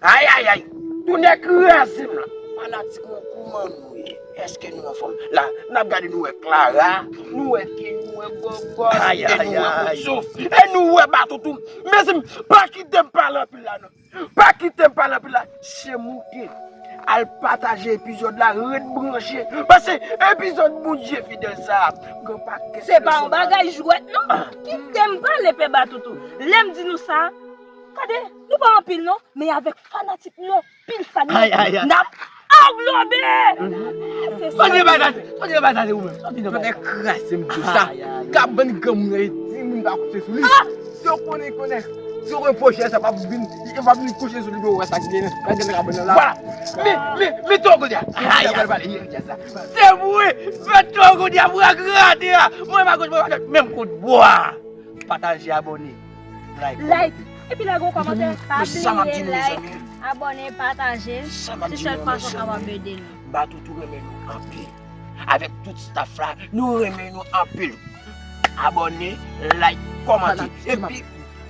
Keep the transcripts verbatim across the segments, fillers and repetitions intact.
Ay, ay, ay! Tounen kraze m la. Fanatik mwen, kouman nou ye? Èske nou anfòm? La, n ap gade, nou wè Clara, nou wè Ken, nou wè Gògòs, e nou wè Kout Souf, e nou wè Batoutou. Mezanmi, pa kite m pale anpil la, non. Pa kite m pale anpil la. Se moute. Al pataje epizòd la, ret branche. Paske epizòd Bondye fidèl sa a, gen pakèt. Se pa yon bagay jwèt, non. Kite m pale, pè Batoutou. Lè m di nou sa, gade, nou pa anpil, non. Men avèk fanatik nou, pil fanatik, n ap anglobe! Se sa. Sòti nan bagay sa, sòti nan bagay sa, se ou menm. Sòti nan bagay sa. Kraze m di sa. Ka bann granmoun yo, di moun pa kouche sou li. Si yo konnen, konnen. Si yo konnen pwojè sa p ap vin, yo p ap vin kouche sou li pou yo wè sa ki gen nan, sa ki gen nan kabann nan la. Vwala. Men, men, men Togo di a. Se vre. Men Togo di a, pou grate a. Mwen pa kout bwa, menm kout bwa. Pataje, abòne, like. Like. Epi lage yon kòmantè. Pa bliye like, abòne, pataje. Se sèl fason w kapab ede nou. Batoutou renmen nou anpil. Avèk tout staff la, nou renmen nou anpil. Abòne, like, kòmante. Epi,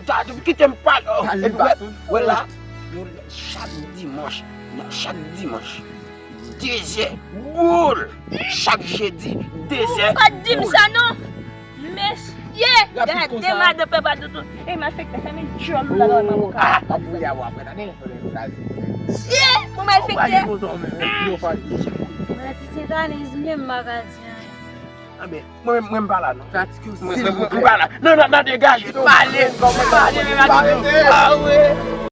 ta, kite m pale. Epi, wè, wè la, nou, chak dimanch, non, chak dimanch, dezè, boul! Chak jedi, dezè, boul! Ou pa t di m sa, non! Mesye, gade madan pè Batoutou. E malfektè, fèmen djòl ou la nan maboka. Ah, ap gouye avè w apre, tande? Mesye, ou malfektè. Mwen ti sentaniz menm, m pa ka di anyen. Anben, mwen, mwen m pa la, non. Pratik yo, silvouplè. Mwen, mwen, mwen pa la. Non, non, non, degaje. Pale, pale, pale, pale. Ah, wi.